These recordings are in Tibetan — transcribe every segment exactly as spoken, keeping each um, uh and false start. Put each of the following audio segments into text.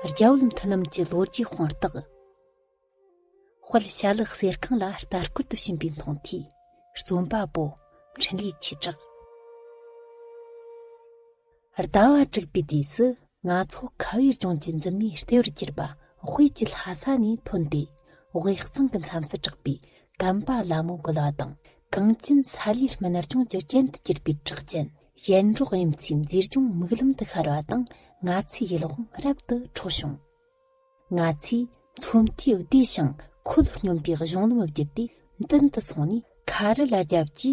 རྒྱ་བོད་མཐུན་ལམ་གྱི་ལོ་རྒྱུས་དཔང་རྟགས། དཔལ་བྱ་ལུ་གསེར་ཁང་ལ་ལྟ་སྐོར་དུ་ཕྱིན་པའི་མཐོང་ཐོས། རྩོམ་པ་པོ་འཕྲིན་ལས་ཆོས་གྲགས། ཟླ་བ་དྲུག་པའི་དུས་སུ། ང་ཚོ་ཁ་བའི་ལྗོངས་ཀྱི་འཛིན་མའི་ལྟེ་བར་གྱུར་པ་དབུས་ཀྱི་ལྷ་ས་ནས་ཐོན་ཏེ། དབུས་གཙང་གི་མཚམས་སུ་གྲགས་པའི་གམ་པ་ལ་མོ་གུ་ལ་དང་། གངས་ཅན་ས་ལའི་སྨིན་ལྗོངས་ཀྱི་རྒྱན་དུ་གྱུར་པའི་བྲག་ཅན་ཡེ་འབྲོག་གཡུ་མཚོའི་མཛེས་ལྗོངས་མིག་ལམ་དུ་ཤར་བ་དང་། ང་ཚོའི་ཡིད་དབང་རབ་ཏུ་འཕྲོག་བྱུང་། ང་ཚོས་མཚོ་མཐའི་བདེ་ཞིང་ཁོད་སྙོམས་པའི་གཞུང་ལམ་བརྒྱུད་དེ་མདུན་དུ་སོང་ནས། ཁ་རི་ལ་རྒྱབ་ཀྱི་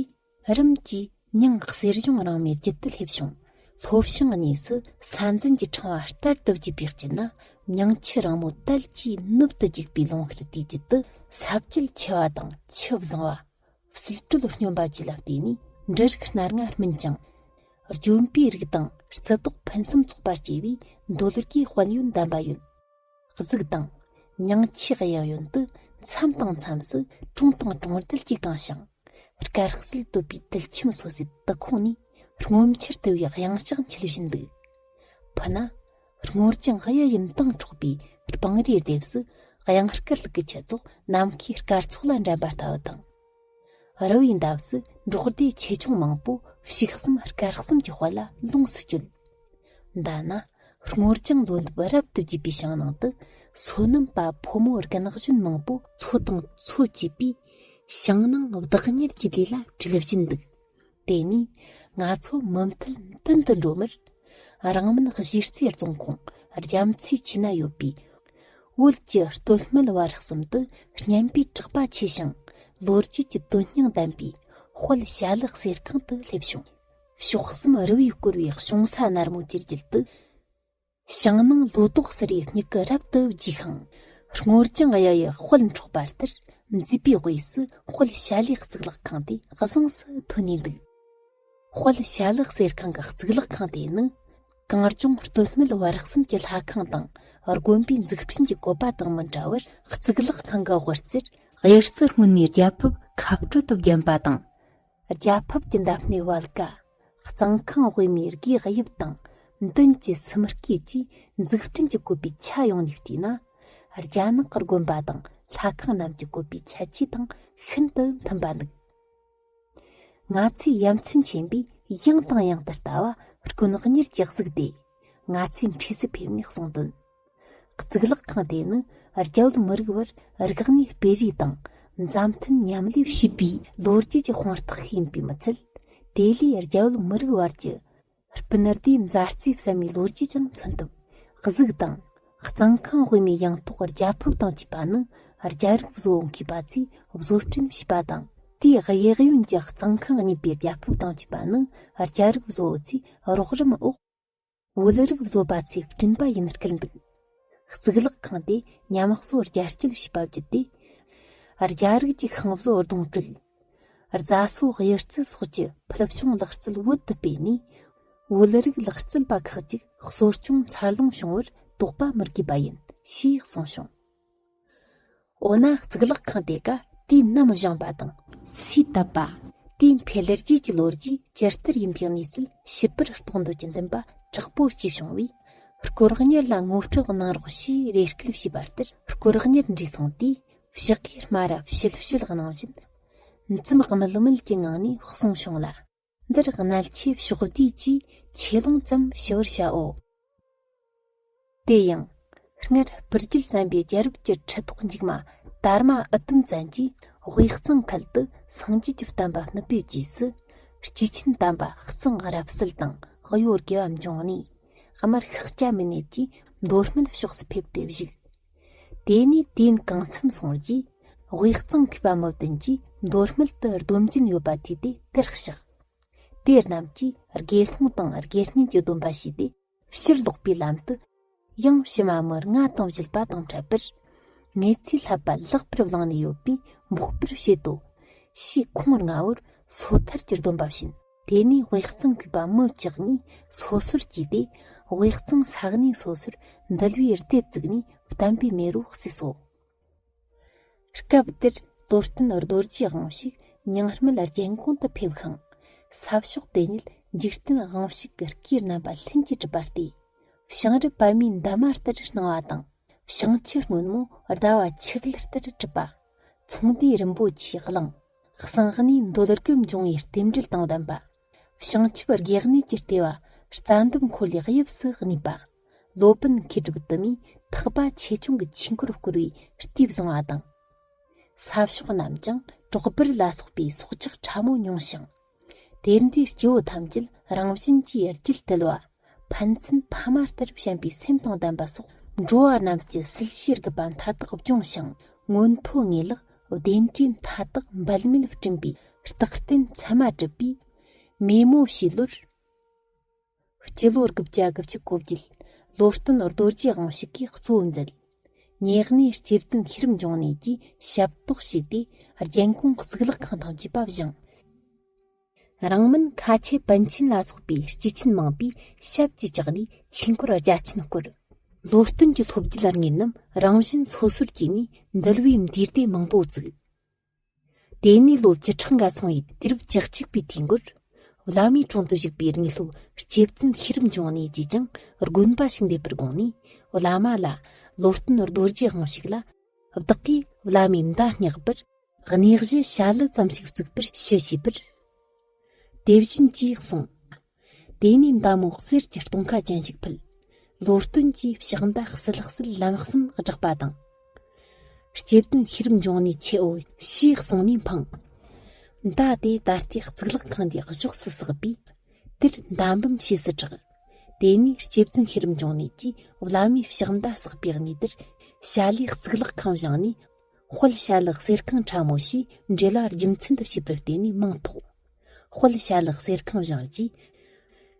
རིམ་གྱིས་མྱང་གསེར་གཞོང་རིང་མོའི་རྒྱུད་དུ་སླེབས་བྱུང་། ལྷོ་བྱང་གཉིས་སུ་ས་འཛིན་གྱི་ཕྲེང་བ་བསྟར་དུ་བརྒྱུད་པའི་དཀྱིལ་ན། མྱང་ཆུ་རིང་མོ་དལ་གྱིས་ནུབ་ཏུ་རྒྱུག་པའི་ལུང་ཤུར་དེའི་རྒྱུད་དུ། ས་བཅད་ཆེ་བ་དང་ཆུ་བཟང་བ། བསིལ་དྲོད་སྙོམས་པ་བཅས་ལ་བརྟེན་ནས། འབྲུ་རིགས་སྣ་ལྔ་སྨིན་ཅིང་། ལྗོན་པའི་རིགས་དང་རྩི་ཏོག་ཕུན་སུམ་ཚོགས་པ་སྐྱེ་བའི་འདོད་རྒུའི་དཔལ་ཡོན་ལྡན་པ་ཡོད། གཟུགས་དང་། མྱང་ཆུའི་གཡས་གཡོན་དུ་མཚམས་དང་མཚམས་སུ་གྲོང་དང་གྲོང་རྡལ་གྱིས་གང་ཞིང་། དཀར་གསལ་དོད་པའི་དུལ་ཁྱིམ་སོ་སོའི་དུ་ཁུང་ནས་སྔོ་འཆར་དུ་བའི་གཡང་ལྕགས་འཁྱིལ་བཞིན་འདུག་ཕུ་ན། སྔོ་ལྗང་གཡུ་ཡི་མདངས་འཕྲོག་པའི་སྤང་རིའི་ལྡེབས་སུ། གཡང་དཀར་ལུག་གི་ཆུ་ཚོགས་ནམ་མཁའི་སྐར་ཚོགས་ལ་འགྲན་པ་ལྟ་བུ་དང་། རི་བོའི་འདབས་སུ་འབྲོག་སྡེ་ཆེ་ཆུང་མང་པོ་ཕྱུགས་གསུམ་སྐར་གསུམ་གྱི་དཔལ་ལ་ལོངས་སུ་སྤྱོད། མདའ་ན་སྔོ་ལྗང་ལོ་འདབ་རབ་ཏུ་རྒྱས་པའི་ཞིང་ནང་དུ། སོ་ནམ་པ་ཕོ་མོ་རྒན་གཞོན་མང་པོ་མཚོ་དང་མཚོ་བཅས་པའི་ཞིང་ནང་བདག་གཉེར་གྱི་ལས་ལ་བྲེལ་བཞིན་འདུག་དེ་ནས་ང་ཚོ་མུ་མཐུད་མདུན་དུ་འགྲོ་མིར། རང་མིན་གཞིས་རྩེ་རྫོང་ཁོངས་རྒྱ་མཚོའི་ཆུ་ན་ཡོད་པའི། བོད་ཀྱི་སྟོད་སྨད་བར་གསུམ་དུ་སྙན་པའི་གྲགས་པ་ཆེ་ཞིང་། ལོ་རྒྱུས་ཀྱི་དོན་སྙིང་ལྡན་པའི་དཔལ་བྱ་ལུ་གསེར་ཁང་དུ་སླེབས་བྱུང་། ཕྱོགས་གསུམ་རི་བོས་བསྐོར་བའི་གཤོང་ས་ནར་མོ་དེར་རྒྱུད་དུ། ཞིང་ནང་ལོ་ཏོག་སེར་བའི་མྱུ་གུ་རབ་ཏུ་རྒྱས་ཤིང་། སྔོ་ལྗང་གཡུ་ཡི་དཔལ་འཕྲོག་པ་ལྟར། མཛེས་པའི་དབུས་སུ་དཔལ་བྱ་ལུའི་གཙུག་ལག་ཁང་དེ་བཟང་སུ་ཐོན་ནས་འདུག་དཔལ་བྱ་ལུ་གསེར་ཁང་གི་གཙུག་ལག་ཁང་དེ་ནི། གངས་ལྗོངས་སྟོད་སྨད་བར་གསུམ་གྱི་ལྷ་ཁང་དང་། དགོན་པའི་འཛུགས་སྐྲུན་གྱི་བཀོད་པ་དང་མི་འདྲ་བར། གཙུག་ལག་ཁང་གི་དབུ་རྩེར་གཡུ་རྩི་སྔོན་མོའི་རྒྱ་ཕིབས་ཁ་སྤྲོད་དུ་བརྒྱན་པ་དང་། རྒྱ་ཕིབས་ཀྱི་འདབས་ནས་བལ་ཀ། གཙང་ཁང་དབུས་མའི་དགེ་དབྱིབས་དང་། མདུན་གྱི་སུམ་སྐས་བཅས་འཛུགས་སྐྲུན་གྱི་བཀོད་པའི་ཆ་ཡོངས་ནས་བལྟས་ན། རྒྱ་ནག་གི་དགོན་པ་དང་ལྷ་ཁང་རྣམས་ཀྱི་བཀོད་པའི་ཆ་བཅས་དང་ཤིན་ཏུ་མཐུན་པ་འདུག་ང་ཚོས་ཡ་མཚན་ཆེན་པོས་ཡང་དང་ཡང་དུ་ལྟ་བ་དཀོན་གཉེར་གྱི་གཟུགས་དེ། ང་ཚོའི་འཁྲིས་སུ་ཕེབས་ནས་གསུངས་དོན། གཙུག་ལག་ཁང་དེ་ནི་རྒྱ་བོད་མི་རིགས་བར་རིག་གནས་སྤེལ་རེས་དང་མཛའ་མཐུན་མཉམ་ལས་བྱེད་པའི་ལོ་རྒྱུས་ཀྱི་དཔང་རྟགས་ཤིག་ཡིན་པས་མི་ཚད། དེ་ལས་རྒྱ་བོད་མི་རིགས་བར་གྱི་སྤུན་ཟླའི་མཛའ་བརྩེ་བསམ་པའི་ལོ་རྒྱུས་ཀྱང་མཚོན་ཐུབ། གཟུགས་དང་། གཙང་ཁང་དབུས་མའི་ཡང་ཐོག་རྒྱ་ཕིབས་དང་བཅས་པ་ནི་རྒྱ་རིགས་བཟོ་བོ་མཁས་པ་ཚོས་བཟོ་སྐྲུན་བྱས་པ་དང་། དེའི་གཡས་གཡོན་གྱི་གཙང་ཁང་གཉིས་པའི་རྒྱ་ཕིབས་དང་བཅས་པ་ནི་རྒྱ་རིགས་བཟོ་བོ་ཚོས་རོགས་རམ་འོག་བོད་རིགས་བཟོ་པ་ཚོས་བསྐྲུན་པ་ཡིན་སྐད་འདུག་གཙུག་ལག་ཁང་དེ་ཉམས་གསོ་རྒྱ་སྐྱེད་བྱས་པ་བརྒྱུད་དེ། རྒྱ་རིགས་ཀྱི་ཤིང་བཟོ་རྡུང་དཀྲོལ། རྫ་སོ་གཡུ་རྩི་སོགས་ཀྱི་ཕུལ་བྱུང་ལག་རྩལ་བོད་དུ་སྤེལ་ནས། བོད་རིགས་ལག་རྩལ་པ་ཁག་ཅིག་གསོ་སྐྱོང་འཚར་ལོངས་བྱུང་བར་དོགས་པ་མི་དགོས་པ་ཡིན་ཞེས་གསུངས་བྱུང་། འོ་ན་གཙུག་ལག་ཁང་དེ་ག་དུས་ནམ་བཞེངས་པ་དང་། སུས་བཏབ་པ། དེའི་འཕེལ་རྒྱས་ཀྱི་ལོ་རྒྱུས་ཇི་ལྟར་ཡིན་པའི་གནས་ཚུལ་ཞིབ་པར་རྟོགས་འདོད་ཀྱི་འདུན་པ་དྲག་པོ་སྐྱེས་བྱུང་བས། སྐོར་གཉེར་ལ་ངོ་སྤྲོད་གནང་རོགས་ཞེས་རེ་སྐུལ་བྱས་པ་ལྟར། སྐོར་གཉེར་འདྲིས་སོང་དུས། ཕྱི་གི་སྨ་ར་ཕྱིར་ཕྱིར་གནང་བཞིན། མཛུབ་དམུལ་དམུལ་གྱི་ངང་ནས་གསུངས་བྱུང་ལ། འདིར་གནལ་ཆེ་ཕྱོགས་བསྡུས་ཀྱིས་ཆེ་ལོང་ཙམ་ཞུ་བར་བྱའོ། དེ་ཡང་། སྔར་སྤུར་རྒྱལ་བཙན་པོའི་རྒྱལ་རབས་ཀྱི་ཁྲི་ཐོག་མཇུག་མ་དར་མ་ཨུ་དུམ་བཙན་གྱིས་དབུས་གཙང་ཁུལ་དུ་སངས་རྒྱས་ཀྱི་བསྟན་པ་བསྣུབས་པའི་རྗེས་སུ། སྐྱེས་ཆེན་དམ་པ་གཙང་རབ་གསལ་དང་གཡོ་དགེ་བ་འབྱུང་གནས། དམར་ཤཱཀྱ་མི་ནེབ་ཀྱིས་མདོ་སྨད་ཕྱོགས་སུ་ཕེབས་ཏེ་བཞུགས། དེ་ནས་དུས་ཡུན་གང་འཚམ་སོང་རྗེས། དབུས་གཙང་མཁས་པ་མི་བདུན་གྱིས་མདོ་སྨད་དུ་སྡོམ་གྱིན་ཡོད་པ་ཐོས་ཏེ་དེར་གཤེགས། དེ་རྣམས་ཀྱིས་དགེ་སློང་དང་དགེ་བསྙེན་གྱི་སྡོམ་པ་བྱས་ཏེ། ཕྱིར་ལོག་པའི་ལམ་དུ། ཡང་ཕྱི་མ་མི་ལྔ་དང་བཞུད་པ་དང་འཕྲད་པར། ངེད་ཚོས་བསླབ་པ་ལེགས་པར་བླངས་ནས་ཡོད་པས་འབོགས་པར་བྱེད་དོ། ཞེས་ཁོང་ལྔ་བོར་སོ་ཐར་གྱི་སྡོམ་པ་བྱིན། དེ་ནས་དབུས་གཙང་མཁས་པ་མི་བཅུ་གཉིས་སོ་སོར་གྱེས་ཏེ། དབུས་གཙང་ས་གནས་སོ་སོར་འདུལ་བའི་སྡེ་བཙུགས་ནས་བསྟན་པའི་མེ་རོ་གསོས་སོ། སྐབས་དེར་ལོ་སྟོན་རྡོ་རྗེའི་དབང་ཕྱུག་ཉང་སྨད་རྒྱལ་འགོང་དུ་ཕེབས་ཤིང་། ས་ཕྱོགས་དེ་ཉིད་འཇིག་རྟེན་དབང་ཕྱུག་གི་སྐུའི་རྣམ་པ་ལྷུན་གྱིས་གྲུབ་པ་སྟེ། བྱང་རི་པདྨའི་འདབ་མ་ལྟར་སྣང་བ་དང་། བྱང་ཆུ་སྔོན་མོ་ཟླ་བ་ཆིག་ལི་ལྟར་གྲུབ་པ། ཚོང་སྡེ་རིན་པོ་ཆེའི་གླིང་། གསང་གནས་འདོད་རྒུ་འབྱུང་བའི་རྟེན་འབྲེལ་དང་ལྡན་པ། བྱང་ཆུབ་དགེ་གནས་ཀྱི་ལྟེ་བ་རྩ་འདབ་འཁོར་ལོའི་དབྱིབས་སུ་གནས་པ། སློབ་དཔོན་མཁས་གྲུབ་དུ་མས་ཐེག་པ་ཆེ་ཆུང་གི་ཆོས་འཁོར་བསྐོར་བའི་རྟེན་བཟང་བ་དང་། ས་ཕྱོགས་རྣམས་ཀྱང་གྲོག་སྦུར་ལ་སོགས་པའི་སྲོག་ཆགས་ཕྲ་མོ་མྱོང་ཞིང་། དེར་འདུས་སྐྱེ་བོ་ཐམས་ཅད་རང་བཞིན་གྱིས་རྒྱུད་དལ་བ། ཕན་ཚུན་ཕ་མ་ལྟར་བྱམས་པའི་སེམས་དང་ལྡན་པ་སོགས། འགྲོ་བ་རྣམས་ཀྱི་སྲིད་ཞིའི་དགུ་པ་མཐའ་དག་སྦྱོང་ཞིང་། མངོན་མཐོ་ངེས་ལེགས་བདེ་འབྲས་མཐའ་དག་འབད་མེད་བསྐྲུན་པའི་རྟག་བརྟན་མཚན་མ་གྲུབ་པའི་མེ་མོ་བྱིས་ལོར། སྤྱི་ལོ་དགུ་བརྒྱ་དགུ་བཅུ་གོ་བརྒྱད། ལོ་སྟོན་རྡོ་རྗེ་དབང་ཕྱུག་གིས་གཙོ་མཛད། ཉེ་གནས་ལྕེ་བཙུན་ཤེས་རབ་འབྱུང་གནས་ཀྱིས་ཞབས་ཏོག་བྱས་ཏེ། རྒྱལ་འགོང་གཙུག་ལག་ཁང་དང་བཅས་པ་བཞེངས། རིང་མིན་ཁ་ཆེ་པཎ་ཆེན་ལ་སོགས་པའི་སྐྱེས་ཆེན་མང་པོས་ཞབས་ཀྱིས་བཅགས་ནས་ཆོས་འཁོར་རྒྱ་ཆེན་བསྐོར། ལོ་སྟོན་གྱི་སློབ་བརྒྱུད་ལ་ངེས་རྣམས་རང་བཞིན་སོ་སོར་གྱེས་ནས་འདུལ་བའི་འདུས་སྡེ་མང་པོ་བཙུགས། དེ་ནས་ལོ་བཅུ་ཕྲག་འགའ་སོང་བའི་དུས་རབས་བཅུ་གཅིག་པའི་དུས་འགོར། བླ་མའི་དྲུང་དུ་བཞུགས་པའི་དངོས་སློབ་ལྕེ་བཙུན་ཤེས་རབ་འབྱུང་གནས་ཀྱིས་ཀྱང་དགོན་པ་ཞིག་འདེབས་པར་དགོངས་ནས། བླ་མ་ལ་ལོ་སྟོན་རྡོ་རྗེ་དབང་ཕྱུག་ལ། བདག་གིས་བླ་མའི་མདའ་བསྙེགས་པར། གནས་གཞི་བྱ་ལུ་ཙམ་ཞིག་བཙུགས་པར་ཞུ་ཞེས་པར། དེ་བཞིན་གྱིས་གསུངས། དེ་ནས་མདའ་མོ་གསེར་གྱི་སྟོང་ཁ་ཅན་ཞིག་ཕུལ། ལོ་སྟོན་གྱིས་ཕྱག་མདའ་གསལ་གསལ་ལམ་གསུམ་བསྒྲགས་པ་དང་། ལྕེ་བཙུན་ཤེས་རབ་འབྱུང་གནས་ཁྱེའུ་ཞེས་གསུངས་ནས་འཕངས། མདའ་དེ་ད་ལྟའི་གཙུག་ལག་ཁང་འདིའི་གཞོགས་སུ་བསགས་པས། དེར་མདའ་འབུམ་ཞེས་སུ་གྲགས། དེ་ནས་ལྕེ་བཙུན་ཤེས་རབ་འབྱུང་གནས་ཀྱིས་བླ་མའི་ཕྱག་མདའ་བསགས་པའི་གནས་དེར་བྱ་ལུའི་གཙུག་ལག་ཁང་བཞེངས་ནས། དཔལ་བྱ་ལུ་གསེར་ཁང་ཁྲ་མོ་ཞེས་འབྲེལ་བ་རྒྱུ་མཚན་དུ་བྱས་པར་བརྟེན་ནས་མིང་ཐོགས། དཔལ་བྱ་ལུ་གསེར་ཁང་བཞེངས་རྗེས།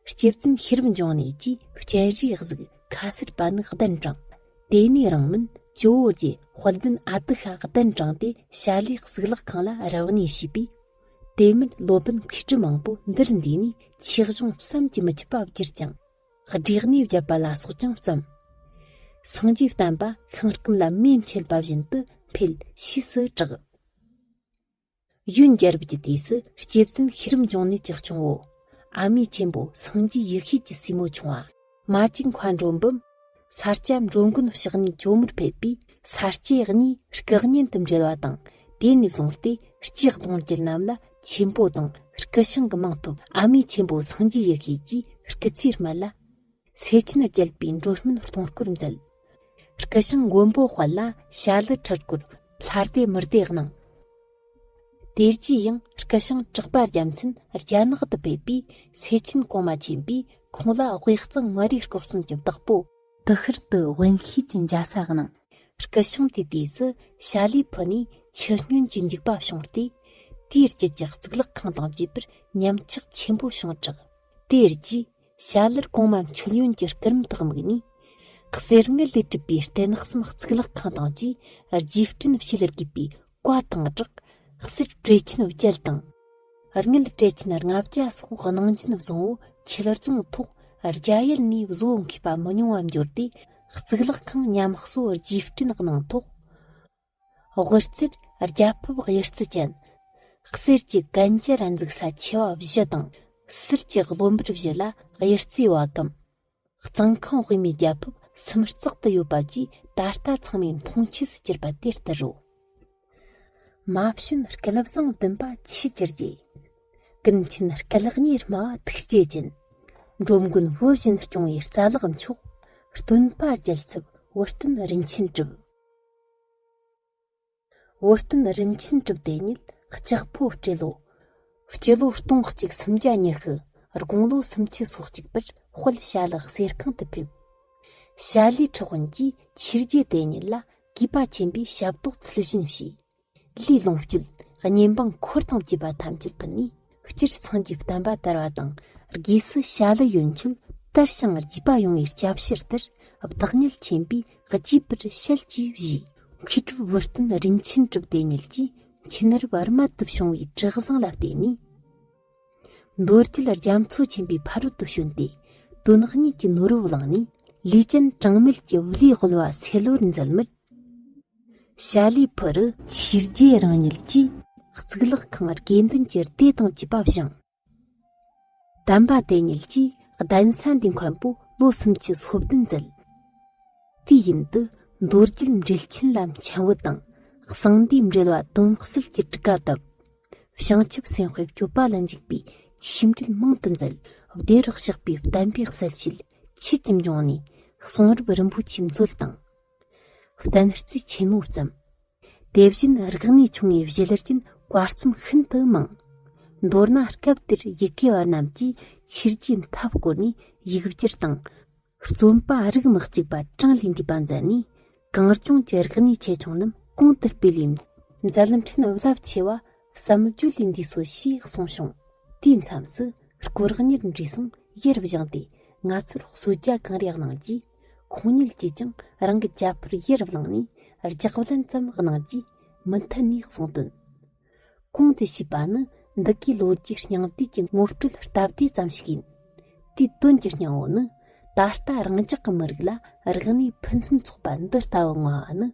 ལྕེ་བཙུན་ཤེས་རབ་འབྱུང་གནས་ཀྱིས་སྤྱན་རས་གཟིགས་ཁ་སེར་པ་ནི་གདན་དྲངས། དེ་ནས་རིང་མིན་ཇོ་བོ་རྗེ་དཔལ་ལྡན་ཨ་ཏི་ཤ་གདན་དྲངས་ཏེ་བྱ་ལུའི་གཙུག་ལག་ཁང་ལ་རབ་གནས་བྱས་པས། དེ་མུར་སློབ་དཔོན་མཁས་གྲུབ་མང་པོ་འདིར་འདུས་ནས་ཆོས་གཞུང་བསམ་གྱིས་མི་ཁྱབ་པ་བསྒྱུར་ཅིང་། སྒྲིག་གནས་བརྒྱབ་པ་ལ་སོགས་ཀྱང་བརྩམས། སངས་རྒྱས་བསྟན་པ་ཤིང་སྐམ་ལ་མེ་མཆེད་པ་བཞིན་དུ་འཕེལ་ཕྱིས་སུ་གྲགས། ཡོན་རྒྱལ་རབས་ཀྱི་དུས་སུ་ལྕེ་བཙུན་ཤེས་རབ་འབྱུང་གནས་ཀྱི་གཅུང་བོ། ཨ་མེས་ཆེན་པོ་སངས་རྒྱས་ཡེ་ཤེས་ཀྱི་སྲས་མོ་ཆུང་བ། མ་གཅིག་མཁའ་འགྲོ་འབུམ། ས་སྐྱ་འགྲོ་མགོན་ཕྱག་གཉིས་ཇོ་མོར་ཕེབས་པས་ས་སྐྱའི་གཉིས་སྐུ་གཉེན་དུ་འབྲེལ་བ་དང་། དེ་ནས་བཟུང་སྟེ་ལྕེ་གདོང་བརྒྱུད་རྣམས་ལ་ཆེན་པོ་དང་སྐུ་ཞང་གི་མིང་ཐོབ། ཨ་མེས་ཆེན་པོ་སངས་རྒྱས་ཡེ་ཤེས་ཀྱིས་སྐུ་ཚེའི་སྨད་ལ། སེ་ཆེན་རྒྱལ་པོའི་འགྲོ་སྨོན་གཏོང་སྐོར་མཛད། སྐུ་ཞང་མགོན་པོ་དཔལ་ལ་བྱ་ལུ་ཁྲི་སྐོར་ལྷ་སྡེ་མི་སྡེ་གནང་། དེ་རྗེས་ཡང་སྐུ་ཞང་གྲགས་པ་རྒྱལ་མཚན་རྒྱ་ནག་ཏུ་ཕེབས་པས་སེ་ཆེན་གོང་མ་ཆེན་པོས་ཁོང་ལ་དབུས་གཙང་མངའ་རིས་སྐོར་གསུམ་གྱི་བདག་པོ། དེ་ཤུལ་དུ་དབེན་ཤེས་ཀྱི་འཇའ་ས་གནང་། སྐུ་ཞང་དེའི་དུས་སུ་བྱ་ལུའི་ཕུ་ནས་ཆུ་སྨྱོན་གྱི་འཇིགས་པ་བྱུང་སྟེ། དེའི་རྒྱུད་ཀྱི་གཙུག་ལག་ཁང་དང་བཅས་པར་ཉམས་ཆག་ཆེན་པོ་བྱུང་གྲགས། དེའི་རྗེས། བྱ་ལུར་གོང་མ་མཆོད་ཡོན་གྱི་སྐུ་རིམ་དག་དམིགས་ནས། གསེར་དངུལ་ལས་གྲུབ་པའི་རྟེན་གསུམ་གཙུག་ལག་ཁང་དང་བཅས་རྗེས་དྲན་བྱེད་ལ་དགོས་པའི་བཀའ་དང་སྦྲགས། གསེར་བྲེ་ཆེན་བརྒྱད་དང་། དངུལ་བྲེ་ཆེན་ལྔ་བརྒྱ་སོགས་གནང་སྦྱིན་བཟང་བོ་ཆེད་རྫོང་ཐོག་རྒྱ་ཡུལ་ནས་བཟོ་མཁས་པ་མི་ཉུང་བ་འབྱོར་ཏེ། གཙུག་ལག་ཁང་ཉམས་གསོ་རྗེས་དྲན་གནང་ཐོག་དབུ་རྩེར་རྒྱ་ཕིབས་དབྱར་རྩི་ཅན། གསེར་གྱི་གན་རྒྱ་ར་འཛུགས་ས་ཆེ་བ་བཞི་དང་། གསེར་གྱི་ཀློང་འབུར་བཞི་ལ་དབྱར་རྩིའི་བ་གམ། གཙང་ཁང་དབུས་མའི་རྒྱ་ཕིབས་སུམ་རྩེག་ཏུ་ཡོད་པ་བཅས་ད་ལྟ་ཚང་མས་མཐོང་ཆོས་སུ་གྱུར་པ་དེ་ལྟར་རོ། མ་བྱོན་སྐལ་བཟང་བདུན་པ་ཆོས་ཀྱི་རྗེ། ཀུན་མཁྱེན་སྐལ་གཉིས་སྨྲ་བ་ཐུགས་རྗེ་ཅན། འགྲོ་མགོན་བུ་བཞིན་སྐྱོང་བའི་རྩ་ལག་མཆོག་སྟོན་པ་རྒྱལ་ཚབ་བུ་སྟོན་རིན་ཆེན་གྲུབ། བུ་སྟོན་རིན་ཆེན་གྲུབ་དེ་ཉིད་ལྕགས་ཕོ་སྤྲེལ་ལོ། སྤྱི་ལོ་སྟོང་གཅིག་སུམ་བརྒྱ་ཉི་ཤུ། དགུང་ལོ་སུམ་ཅུ་སོ་གཅིག་པར་དཔལ་བྱ་ལུ་གསེར་ཁང་དུ་ཕེབས། བྱ་ལུའི་ཁྲི་དབོན་གྱིས་ཆོས་རྗེ་དེ་ཉིད་ལ་གུས་པ་ཆེན་པོས་ཞབས་ཏོག་ཚུལ་བཞིན་བྱས། ལུས་ལོངས་སྤྱོད་གཉེན་འབངས་འཁོར་དང་བཅས་པ་ཐམས་ཅད་ཕུལ་ནས། སྤྱིར་སངས་རྒྱས་བསྟན་པ་དར་བ་དང་། སྒོས་སུ་བྱ་ལུ་ཡོན་མཆོད་དར་ཞིང་རྒྱས་པ་ཡོང་བའི་སྐྱབས་ཕྱིར་དུ། བདག་ཉིད་ཆེན་པོས་རྒྱས་པར་བཤད་ཅེས་བཞེས། མཁས་གྲུབ་བུ་སྟོན་རིན་ཆེན་གྲུབ་དེ་ཉིད་ཀྱིས་མཁྱེན་རབ་རྨད་དུ་བྱུང་བའི་དྲི་བཟང་ལ་བརྟེན་ནས། མདོ་རྒྱུད་རྒྱ་མཚོ་ཆེན་པོའི་ཕ་རོལ་ཏུ་བྱོན་ཏེ། དོན་གཉིས་ཀྱི་ནོར་བུ་བླངས་ནས། ལུས་ཅན་གྲངས་མེད་ཀྱི་བློའི་དབུལ་བ་སེལ་བར་མཛད་མོད། བྱ་ལུའི་ཕུ་རུ་ཆོས་རྗེ་རང་ཉིད་ཀྱིས་གཙུག་ལག་ཁང་དགེ་འདུན་གྱི་སྡེ་དང་བཅས་པ་བཞེངས། དམ་པ་དེ་ཉིད་ཀྱིས་གདན་ས་འདིའི་མཁན་པོ་ ལོ་སུམ་ཅུ་སོ་བདུན་མཛད། དུས་ཡུན་དུ་མདོ་རྒྱུད་འགྲེལ་ཆེན་ལ་མཆན་བུ་དང་། གསང་འདུས་འགྲེལ་བ་དོན་གསལ་གྱི་ཊཱི་ཀ་བཏབ། བྱང་ཆུབ་སེམས་དཔའི་སྤྱོད་པ་ལ་འཇུག་པའི་ཆོས་འབྲེལ་མང་དུ་མཛད། བདེ་བར་གཤེགས་པའི་བསྟན་པའི་གསལ་བྱེད་ཆོས་ཀྱི་འབྱུང་གནས། གསུང་རབ་རིན་པོ་ཆེའི་མཛོད་དང་། བསྟན་རྩིས་ཆེན་མོ་བརྩམས། དེ་བཞིན་རིག་གནས་ཆུང་བའི་བཞེད་རྒྱུན་བཀའ་རྩོམ་ཤིན་ཏུ་མང་། མདོར་ན་སྐབས་དེར་ཡི་གེ་བ་རྣམས་ཀྱིས་ཆོས་རྗེའི་མཐའ་བསྐོར་ནས་ཡིག་སྒྱུར་དང་། རྩོམ་པ་རིགས་མི་གཅིག་པ་གྲངས་ལས་འདས་པ་མཛད་ནས། གངས་ལྗོངས་ཀྱི་རིག་གནས་ཆེ་ཆུང་རྣམས་གོང་དུ་སྤེལ་ཡིན། མཛད་འཕྲིན་རླབས་ཆེ་བ་བསམ་བརྗོད་ལས་འདས་སོ་ཞེས་གསུངས་བྱུང་། དེའི་མཚམས་སུ་སྐོར་གཉེར་འདྲིས་སོང་ཡར་བཞེངས་ཏེ། ང་ཚོར་གསོལ་ཇ་གང་རེ་གནང་རྗེས། ཁོང་ཉིད་ཀྱིས་ཀྱང་རང་གི་ཇ་ཕོར་ཡར་བླངས་ནས། ལྗགས་བླན་ཙམ་གནང་རྗེས། མུ་མཐུད་ནས་གསུང་དོན། གོང་དུ་ཞུས་པ་ནི་འདི་གའི་ལོ་རྒྱུས་སྙིང་བསྡུས་ཀྱི་ངོ་སྤྲོད་སྟབས་བདེ་ཙམ་ཞིག་ཡིན། དེའི་དོན་གྱི་སྙིང་བོ་ནི། ད་ལྟ་རང་ཅག་གི་མི་རིགས་ལ་རིག་གནས་ཕུན་སུམ་ཚོགས་པ་འདི་ལྟ་བུ་མངའ་བ་ནི།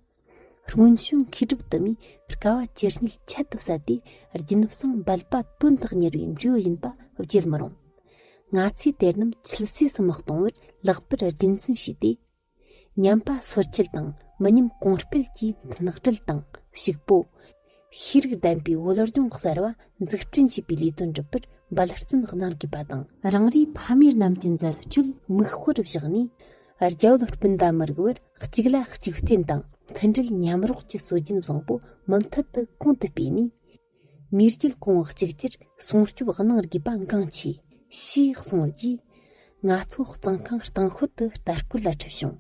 སྔོན་བྱོན་མཁས་གྲུབ་དུ་མས་དཀའ་བ་ཇི་སྙེད་ཁྱད་དུ་བསད་དེ། རྒྱུན་བསྲིངས་འབད་པ་དོན་དུ་གཉེར་བའི་འབྲས་བུ་ཡིན་པ་བརྗེད་མི་རུང་། ང་ཚོས་དེ་རྣམས་ཆུད་ཟོས་སུ་མི་གཏོང་བར་ལེགས་པར་རྒྱུན་འཛིན་བྱས་ཏེ། ཉམས་པ་སོར་ཆུད་དང་མི་ཉམས་གོང་སྤེལ་གྱི་མཐུན་སྒྲིལ་དང་ཕྱུག་པོ། ཤེས་རིག་ལྡན་པའི་བོད་ལྗོངས་གསར་བ་འཛུགས་སྐྲུན་བྱེད་པའི་ལས་དོན་སྒྲུབ་པར་འབད་བརྩོན་གནང་དགོས་པ་དང་། རང་རེའི་ཕ་མེས་རྣམས་ཀྱི་མཛད་སྤྱོད་མིག་དཔེར་བཞག་ནས། རྒྱ་བོད་སྤུན་ཟླ་མི་རིགས་བར་གཅིག་ལ་གཅིག་བརྟེན་དང་མཐུན་སྒྲིལ་མཉམ་རོགས་ཀྱི་སྲོལ་རྒྱུན་བཟང་པོ་མུ་མཐུད་དུ་གོང་དུ་སྤེལ་ནས། མིའི་རྒྱུད་གོང་བུ་གཅིག་གྱུར་སྲུང་སྐྱོབ་གནང་དགོས་པ་འགངས་ཆེ། ཞེས་གསུངས་རྗེས། ང་ཚོ་གཙང་ཁང་སྟེང་ཤོད་དུ་ལྟ་སྐོར་ལ་ཁྲིད་བྱུང་།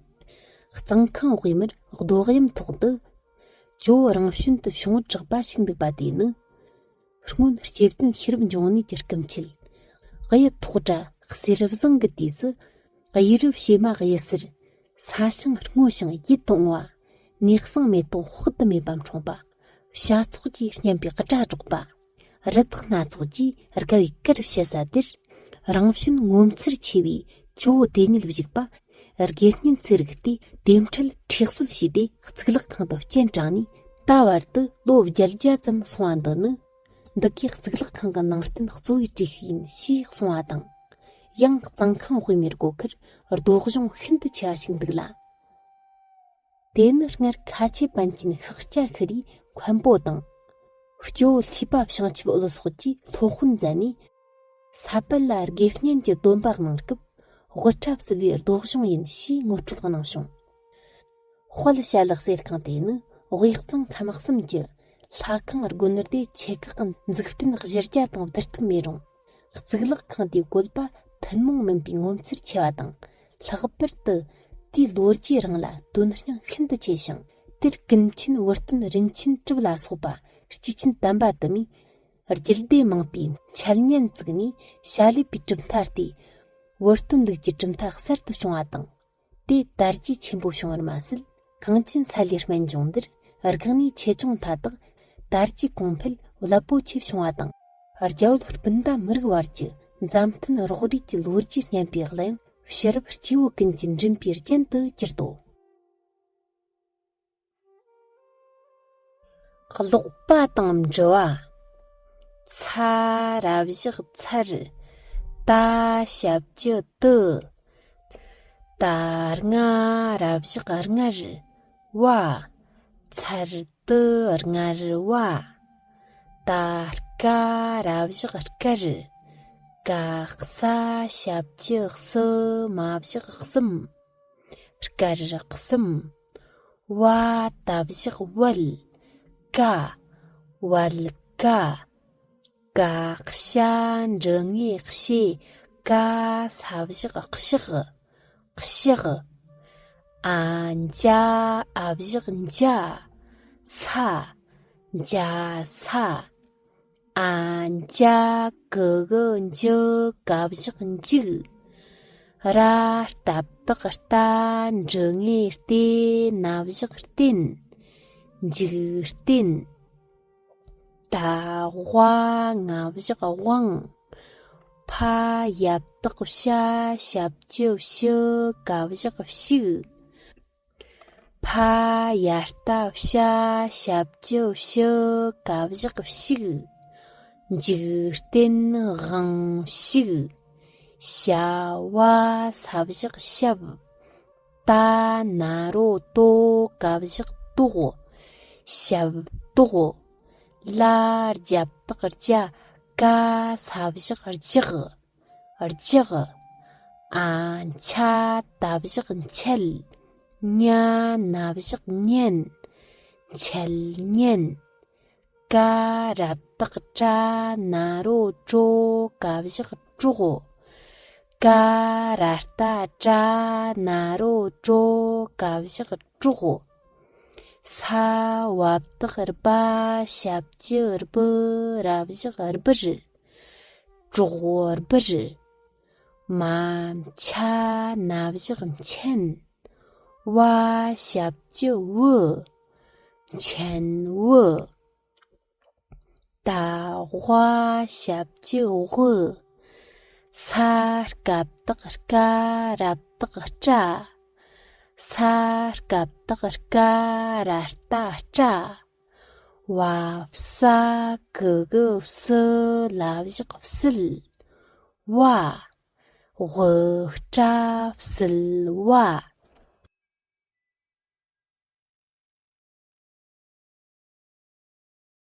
གཙང་ཁང་དབུས་མར་རྡོ་གཡམ་ཐོག་ཏུ། ཇོ་བོ་རང་བྱོན་དུ་བྱུང་བར་གྲགས་པ་ཞིག་འདུག་པ་དེ་ནི། སྔོན་སྐྱེ་བཙུན་ཤེས་རབ་འབྱུང་གནས་ཀྱི་སྐུ་མཆེད། གཡུ་ཐོག་དྲ་གསེར་བཟང་གི་དུས་སུ། གཡུ་རུ་བྱེ་མ་གཡུ་སེར། ས་ཞིང་སྔོ་ཞིང་ཡིད་དུ་འོང་བ། གནས་གསང་མེ་ཏོག་དཔག་ཏུ་མེད་པ་འཁྲུངས་པ། བྱ་ཚོགས་ཀྱིས་སྙན་པའི་སྒྲ་སྒྲོག་པ། རི་དྭགས་སྣ་ཚོགས་ཀྱིས་དགའ་བའི་གར་བྱེད་ས་དེར། རང་བྱོན་ངོ་མཚར་ཆེ་བའི་ཇོ་བོ་དེ་ཉིད་བཞུགས་པ། དགེ་བསྙེན་ཚེ་རིག་དེས་དེ་འཕྲལ་ཁྲིད་གསོལ་བྱས་ཏེ། གཙུག་ལག་ཁང་དུ་སྤྱན་དྲངས་ནས། ད་བར་དུ་ལོ་བརྒྱད་བརྒྱ་ཙམ་སོང་བ་འདི་ནི། འདི་གའི་གཙུག་ལག་ཁང་གི་ནང་རྟེན་གཙོ་བོའི་གྲས་ཤིག་ཡིན་ཞེས་གསུངས་པ་དང་། ཡང་གཙང་ཁང་དབུས་མའི་སྒོ་ཁར་རྡོ་གཞོང་ཤིན་ཏུ་ཆེ་བ་ཞིག་འདུག་ལ། དེ་ནི་སྔར་ཁ་ཆེ་པཎ་ཆེན་ཤཱཀྱ་ཤྲཱིའི་མཁན་པོ་དང་། སྐྱེ་བོ་ལྷས་པ་བྱང་ཆུབ་འོད་སོགས་ཀྱིས་སློབ་དཔོན་མཛད་ནས། ས་པཎ་ལ་དགེ་བསྙེན་གྱི་སྡོམ་པ་གནང་སྐབས། དབུ་སྐྲ་བསིལ་བའི་རྡོ་གཞོང་ཡིན་ཞེས་ངོ་སྤྲོད་གནང་བྱུང་། དཔལ་བྱ་ལག་གསེར་ཁང་དེ་ནི་དབུས་གཙང་ཁམས་གསུམ་གྱི་ལྷ་ཁང་དགོན་སྡེ་ཆེ་ཁག་གི་འཛུགས་སྐྲུན་གཞི་རྒྱ་དང་བསྡུར་ཐབས་མེད་རུང་། གཙུག་ལག་ཁང་དེའི་བཀོད་པ་ཐུན་མོང་མིན་པའི་ངོ་མཚར་ཆེ་བ་དང་། ལྷག་པར་དུ་དེའི་ལོ་རྒྱུས་རིང་ལ་དོན་སྙིང་ཤིན་ཏུ་ཆེ་ཞིང་། དེར་ཀུན་མཁྱེན་བུ་སྟོན་རིན་ཆེན་གྲུབ་ལ་སོགས་པ་སྐྱེས་ཆེན་དམ་པ་དུ་མས་རྒྱུད་སྡེ་མང་པོའི་འཆད་ཉན་བཙུགས་ནས། བྱ་ལས་པའི་གྲུབ་མཐའ་སྟེ། བུ་སྟོན་ལུགས་ཀྱི་གྲུབ་མཐའ་གསར་དུ་བྱུང་བ་དང་། དེ་དར་རྒྱས་ཆེན་པོ་བྱུང་བར་མ་ཟད། གངས་ཅན་ས་ལའི་སྨན་ལྗོངས་འདིར་རིག་གནས་ཆེ་ཆུང་མཐའ་དག་དར་རྒྱས་གོང་འཕེལ་རླབས་པོ་ཆེ་བྱུང་བ་དང་། རྒྱ་བོད་སྤུན་ཟླ་མི་རིགས་བར་གྱི་མཛའ་མཐུན་རོགས་རེས་ཀྱི་ལོ་རྒྱུས་སྙན་པའི་གླུ་དབྱངས་ཕྱི་རབས་སྐྱེ་བོ་ཀུན་གྱི་མགྲིན་པའི་རྒྱན་དུ་གྱུར་ཏོ། ཀློག་པ་དང་འབྲི་བ། ཚ་ར་བཞག་ཚར། ཏ་ཞབས་ཀྱུ་ཏུ། ད་རྔ་ར་བཞག་རྔར། བ། ཚར་ཏུ་རྔར་བ། ད་ཀ་ར་བཞག་དཀར། ཀ་ས་ཞབས་ཀྱུ་སུ། མ་བཞག་གསུམ། དཀར་གསུམ། བ་ད་བཞག་བལ། ཀ། བལ་ཀ། ཀ་ཤ་འགྲེང་བུ་ཀྱི་ཀ། ས་བཞག་གཤག། གཤག། ཨ་འཇའ་འ་བཞག་འཇའ། ས། འཇའ་ས། ཨ་འཇའ་གི་གུ་འཇུ། ག་བཞག་འཇུག། ར་རྟ་བཏགས་རྟ། འགྲེང་བུ་རྟེ། ན་བཞག་རྟེན། འཇུག་རྟེན། ད་ཝ་ང་བཞག་དབང་། ཕ་ཡ་བཏགས་ཕྱ། ཞབས་ཀྱུ་ཕྱུ། ག་བཞག་ཕྱུགས། ཕ་ཡ་རྟ་ཕྱ། ཞབས་ཀྱུ་ཕྱུ། ག་བཞག་ཕྱུགས། འཇུག་རྟེན་དབང་ཕྱུག། ཞ་བ་ས་བཞག་ཞབས། ཏ་ན་རོ་ཏོ་ག་བཞག་ཏོག་ཞབས་ཏོག་ལ་རྒྱབ་བཏགས་རྒྱ། ག་ས་བཞག་རྒྱག་རྒྱག་ཨ་ཆ་ད་བཞག་འཆད། ཉ་ན་བཞག་ཉན། འཆད་ཉན། ཀ་ར་བཏགས་ཀྲ་ན་རོ་ཀྲོ་ག་བཞག་ཀྲོག་ཀ་ར་བཏགས་ཀྲ་ན་རོ་ཀྲོ་ག་བཞག་ཀྲོག་ས་བ་བཏགས་སྦ་ཞབས་ཀྱུ་སྦུ་ར་བཞག་སྦིར། ཀྲོག་སྦིར། མ་ཆ་ན་བཞག་མཆན། བ་ཞབས་ཀྱུ་བུ། མཆན་བུ། ད་ཝ་ཞབས་ཀྱུ་དབུ། ས་སྐབས་བཏགས་སྐ་ར་བཏགས་སྐྲ། ས་སྐབས་བཏགས་སྐ་ར་བཏགས་སྐྲ། བ་ས་གི་གུ་བསུ་ལ་བཞག་བསིལ། བ། ཝུ་ཀྲ་བསིལ་བ།